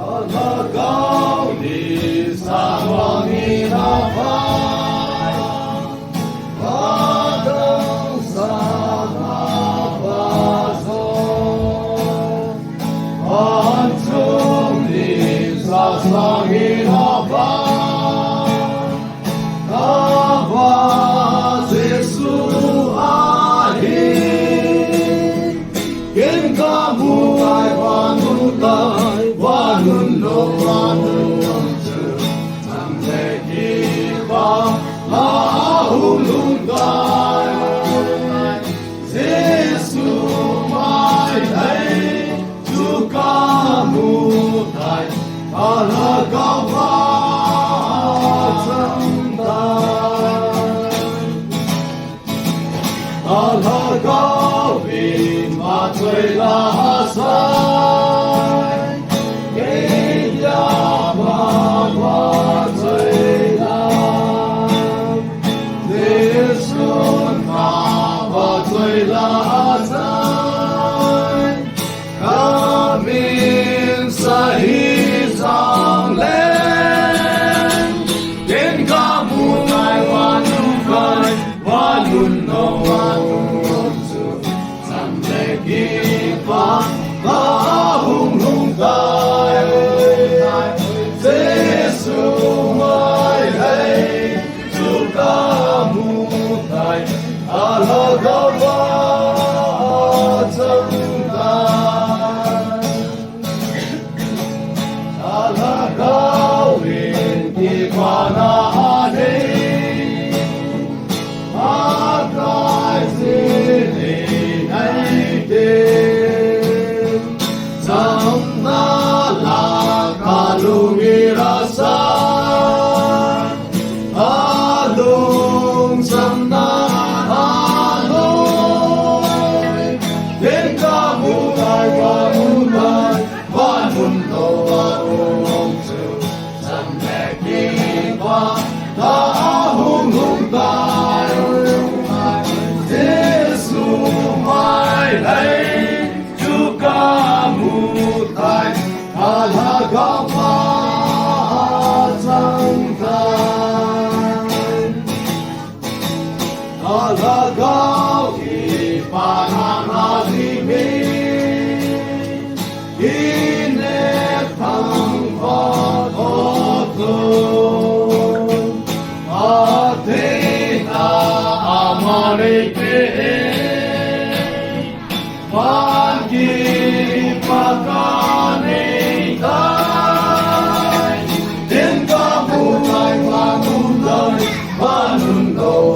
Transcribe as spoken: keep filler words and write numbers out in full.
Alhagao ni sa bangin a vang, adang sa na vazo, anchung ni sa sangin a vang, Kava Jesu ahi. Ken kamu tai, vannun tai, vannun lou, vannun lou chu, chang le kipa la hung lhung tai. Jesu mai thei chu kamu tai, alhagao va chang tai. Alhagao in vachoi la sai, kei dia vachoi la, Jesun kava choi la sai, kamin sa hi jongle, ken kamu tai, vannun tai, vannun lou, vannun lou chu, chang le kipa la hung lhung tai. Jesu mai thei chu kamu tai, alhagao va chang tai. Alhagao in kipana anei, akai sini nei te, chamna la kalung ira sa, alung chamna aloi, ken kamu tai, kamu tai, vannun lou, vannun lou chu, chang le kipa la hung lhung tai. Jesu mai thei chu kamu tai, alhagao va chang tai. Alhagao kipana ahi mi, ine thang va tho tho, athei na ama nei te. Van kipa kanei tai, ken kamu tai, kamu tai, vannun lou,